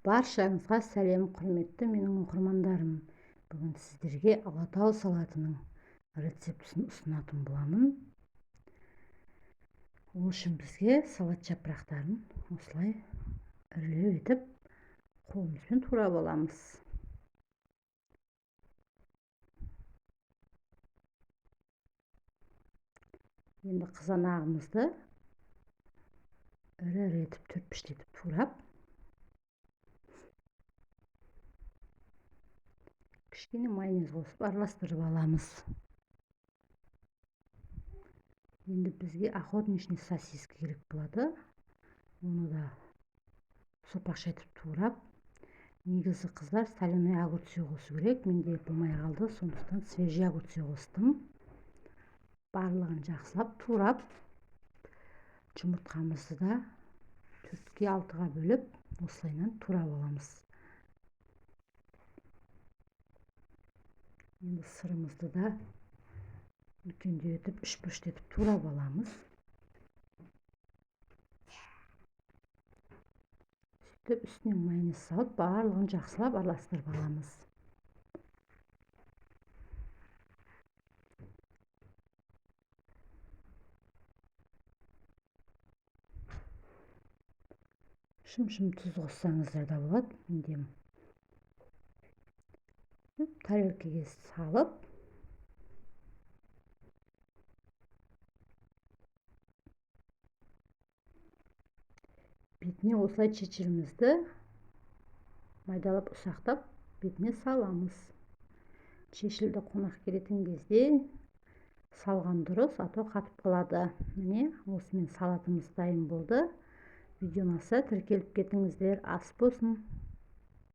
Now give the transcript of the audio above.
Баршаңызға сәлем, құрметті менің оқырмандарым. Бүгін сіздерге Алатау салатының рецептісін ұсынатын боламын. Ол үшін бізге салат жапырақтарын осылай ірілеу етіп қолымызбен турап аламыз. Енді қызанағымызды ірі-ірі етіп төртбұрыштетіп турап, кішкене майонез қосып араластырып аламыз. Енді бізге охотничный сосиска керек болады. Оны да сопақша етіп турап, негізі қыздар соленый огурцы қосу керек. Менде болмай қалды, сондықтан свежий огурцы қостым. Барлығын жақсылап турап, жұмыртқамызды да 4-ке 6-ға бөліп, осылайынан турап аламыз. Енді сырымызды да үлкендеу етіп, үшбұрыштетіп турап аламыз. Сөйтіп үстіне майонез салып, барлығын жақсылап араластырып аламыз. Шым-шым тұз қоссаңыздар да болады. Менде тарелкеге салып, бетіне осылай чечілімізді майдалап ұсақтап бетіне саламыз. Чечілді қонақ келетін кезде салған дұрыс, а то қатып қалады. Міне, осымен салатымыз дайын болды. Видео ұнаса тіркеліп кетіңіздер. Ас болсын.